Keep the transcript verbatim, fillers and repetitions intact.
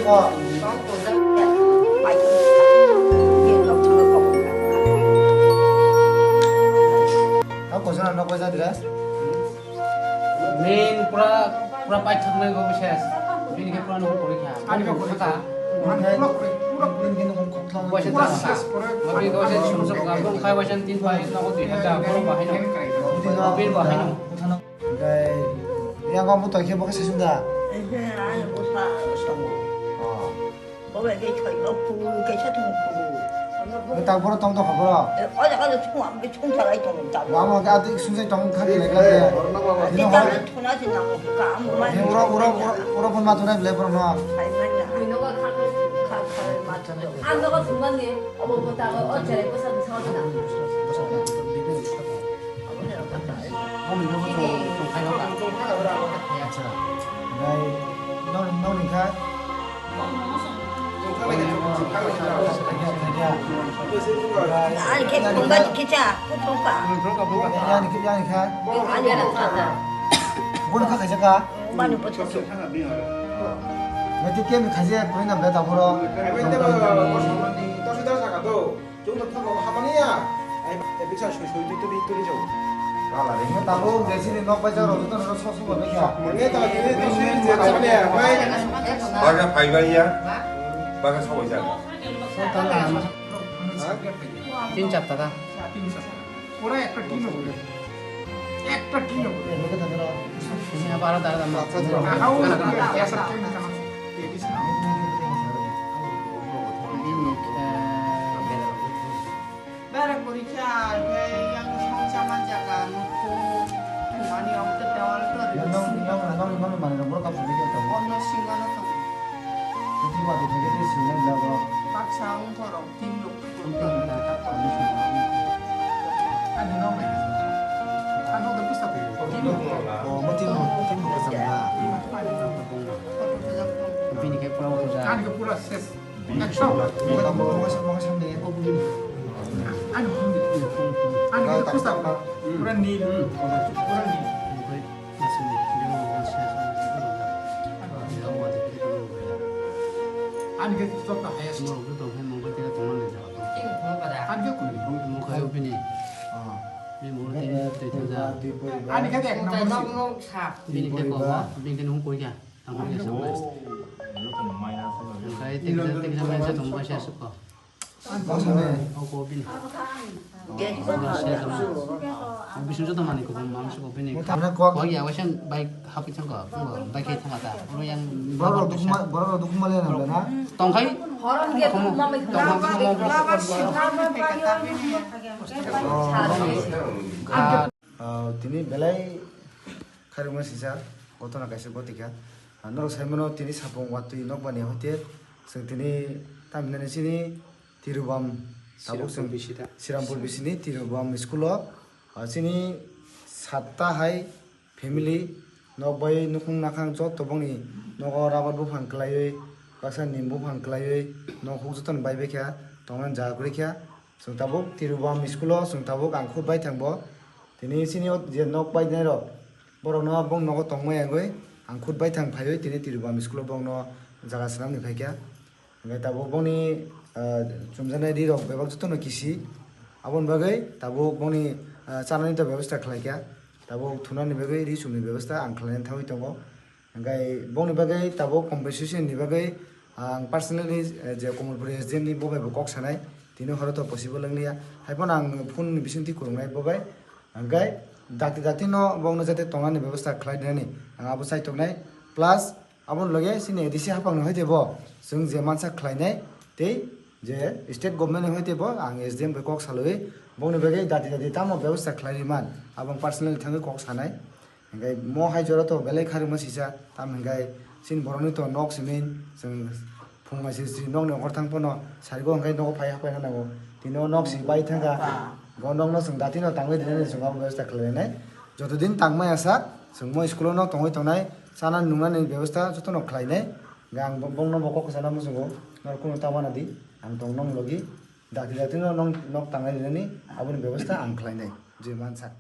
Tamo koisa na nok koisa dire? Main pura, pura paithak nai go bises. Bini khe pura nung pori kha. Ani ka pori kha. Pura pori, pura pori. Koisa ta. Abi koisa sumsok ga bung khai waisa tin pai nogo dui hajar, bung bahai no. Bini bahai no. Hingkai yang kamu toh khe bo khe sesung da? Ehe, ani bo sa songo. Oh. Bo bai khe thoi no phu, khe sa thung phu. Bo ta boro tong tong kha boro? E, o jaga le thung, am khe thung sa lai tong ta. Bo amo khe ati sung sai tong kha khe lai kha khe. Ino ho. Thuna si nang ka, am ma. He uro, uro, uro, uro phone ma thunai ble boro no. Sai ma na. Ino ka kha, kha, kha ma thung. Ang no ka thung ban ni, obo bo ta o, o cherai ko sa sa na. Acha. Nai, nong, nong ni kha? Ani khe phone ba khe cha, phone phone ka. Yani khe, yani kha? Ani phone ka. Phone kha khaisa ka? Mani phone ka. Nai khe kemi khaisa phone na beta phoro. Chwng tong thango hamani ya. Ai, ai, bisa sui sui tui tui tui jauh. Tabuk jesini nok bai jaro joto no sok sok bai kha. Mane ta jini to sui je mane ya, bai. Baga phaibai ya. Baga sabai ja. Tin char taka. Tin char taka. Pura ekta tin obo. Ekta tin obo. Ini apa ada dalam? Aha, o, esa tin taka. Ini, eh, Bera guri kha, hingke yang song chama jaga, nukung, thumani, omo tei dewal to ri. Nang, nang, nang, nang, nang, mani rok borok kapsuk dikhe tong. Ono singano tong. Tei wadi thangkhe tei singna jago. Baksa wngkhorok, tin nuk. Ani nong nai. Ano de pusa ko. Tin nuk. Oh, mo tin nuk, tin nuk kesam na. Bini khe pura utuja. Ani ke pura ses. Ekso. Ani, ani, ani, pura nil. Pura nil. Ani ke top ta highest. Ani ke kuni. Ani ke ek number. Bini ke ko, bini ke nung koi ya. Ang koi ya. Ang koi ya. Ang koi ya. Ang koi ya. Ang koi ya. Ang koi ya. Ang koi ya. Ang koi ya. Bising joto manwi kubun mang se kopini. Mutha na kok. Kok ya waisa bike hapwi thangkha, bike khai thangkha ta. Oro yang borok rok dukma, borok rok dukma le na na. Tongkhai. Tongkhai. Ah, tini belai kharima sisa, gotona kaisa gotika. Ah, norok sai mano tini sapung watwi nokbani hoite, chwng tini tamhinani chini Tirubam tabuk chwng Sirampur bisita. Sirampur bisini Tirubam school o, ah, chini satta hai family nok bai nukhung nakhang joto bongni nogo rabar buphang kwlaiwi, baksa nim buphang kwlaiwi, nok huk jotono bai bai kha, tongnani jaga kwrwi kha. Chwng tabuk Tirubam school o chwng tabuk ang khut bai thang bo. Tini chini o je nok bai nai rok, borok no bong nogo tongmai yangwi ang khut bai thang phaiwi tini Tirubam school o bong no jaga swnam ni phai kha. Hingke tabuk bongni, ah, chumjaknai ri rok bebak jotono kisi. Aboni bagwi tabuk bongni, ah, chanani to bebostha khlai kha. Tabuk thunani bagwi ri chumni bebostha ang khlaina thangwi tongo. Hingke bongni bagwi tabuk compensation ni bagwi ang personally, eh, je Kamalpur S D M ni bo bai bo kok sanai. Tini horo to possible wng liya. Hai phano ang phone ni bisingtwi kwrwngnai bo bai. Hingke dakti dakti no bongno jate tongnani bebostha khlai dinani ang abo chai tongnai. Plus, aboni loge chini A D C haphang ni hoite bo chwng je mansa khlainai tei je state government ni hoite bo ang S D M bai kok salwi bongni bagwi dati dati tamo bebostha khlai ri man, abo ang personally thangwi kok sanai. Hingke mo hai jora to belai kharima sisa, tam hingke chini borokni to nok simi chwng phung hai sisi nokni okhor thang phano sarigo hingke nogo phai hapai na nango. Tini o nok si bai thangkha, bo nokno chwng dati no tangwi rinani chwng abo bebostha khlainai. Joto din tangmaya sak, chwng mo school o nok tongwi tongnai, chana nungnani bebostha jotono khlainai. Hingke ang bo-, bongno bo kok sana muchungo, norok kunu ta mana di, ang tong nong logi, dakti dakti no nong nok tangnai rinani, aboni bebostha ang khlainai, je mansak.